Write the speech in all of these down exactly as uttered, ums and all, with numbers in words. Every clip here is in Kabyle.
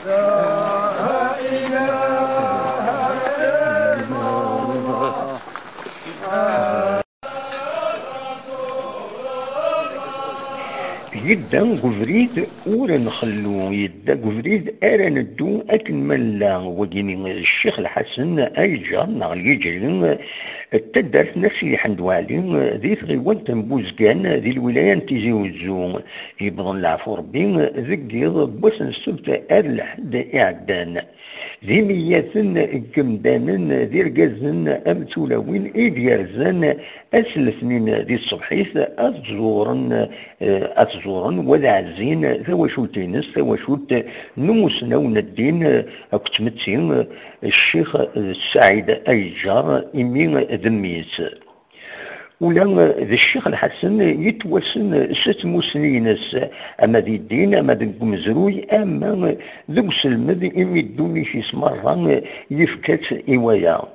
Yedda deg ubrid ur nxellu, yedda deg ubrid ara neddu akken ma nella. Wagini Ccix Lḥasen Ayeǧǧar neɣ Lyeǧri, taddart n At Sidi Ḥmed Waɛli, di tɣiwant n Buzgan, di lwilaya n Tizi Uzzu. Yewweḍ leɛfu Rebbi deg yiḍ n wass n ssebt ar lḥedd iɛeddan. D imeyyaten n yemdanen d irgazen am tulawin i d-yerzan ass n letnin di tṣebḥit ad ẓuren, eh, ad ẓuren wad ɛezzin tawacult-ines, tawacult n umusnaw n ddin akked tmetti, eh, Ccix, eh, Saɛid Ayeǧǧar, imi d mmi-s. Ula d Ccix Lḥasen yettwassen s tmussni-ines, ama di ddin, ama deg umezruy, ama deg uselmed, imi ddunit-is merra yefka-tt i waya.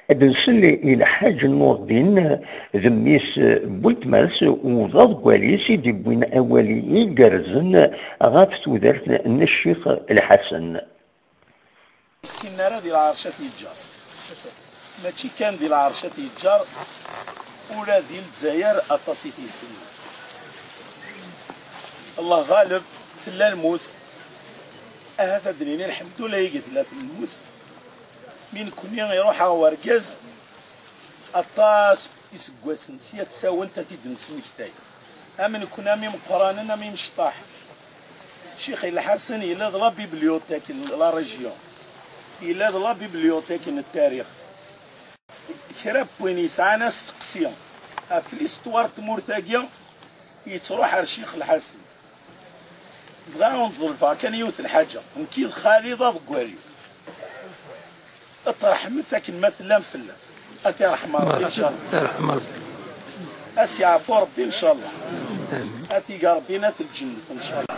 Ad nsel i Lḥaǧ Nurdin, d mmi-s n weltma-s, u d aḍeggal-is i d-iwwin awal igerrzen ɣef tudert n Ccix Lḥasen. Ur ssinen ara di lɛerc ad t-yeǧǧer. Mačči kan di lɛerc ad t-yeǧǧer, ula di Lezzayer aṭas i t-yessnen. Allah ɣaleb, tella lmut. Ahat ad d-nini lḥemdullah igi tella lmut. Mi nekkni iruḥ-aɣ wergaz, aṭas iseggasen sya tsawent ad t-id-nesmektay. Am nekkni, am imeqqranen, am imecṭaḥ. Ccix Lḥasen yella d la bibliothèque n la région. Yella d la bibliothèque n tarix. Kra n win yesɛan asteqsi ɣef l'histoire n tmurt-agi, yettruḥ ar Ccix Lḥasen. Bɣiɣ ad wen-ḍelbeɣ kan yiwet n lḥaǧa, nekki d xali d aḍeggal-iw. Ṭṭerḥemt akken ma tellam fell-as. Ad t-iṛḥem Ṛebbi, ncallah. Ad s-yeɛfu Ṛebbi, ncallah. Ad t-ig Ṛebbi n at lǧennet, ncallah.